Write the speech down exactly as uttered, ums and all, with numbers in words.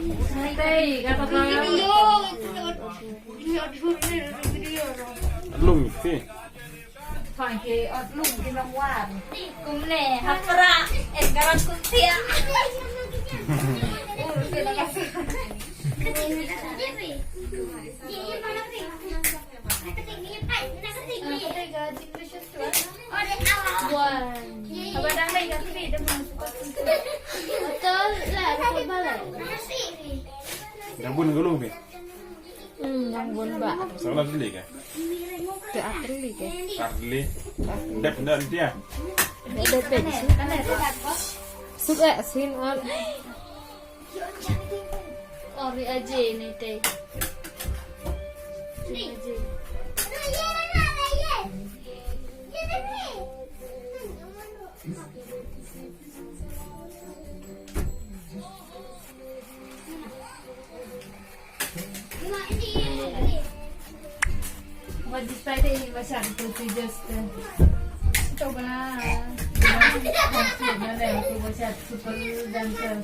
Tei, kata ka. Video, video, video, video. Lung, si. Thoi ke ot lum ki long war. Kumne, hapra, en garang kutia. Ur, ke na kasu. Wan. Abang dah naik kat sini, dia mau suka. Betul lah, betul balik. Dah bun gulung ni. Hmm, yang bun ba. Salah beli ke? Te atli ke? Atli. Dep dah dia. Dep dep. Suka sin on. Ori aje ni te. Aje. What despite any was happened to just uh, ito ba na na na ko ba sa super dancer.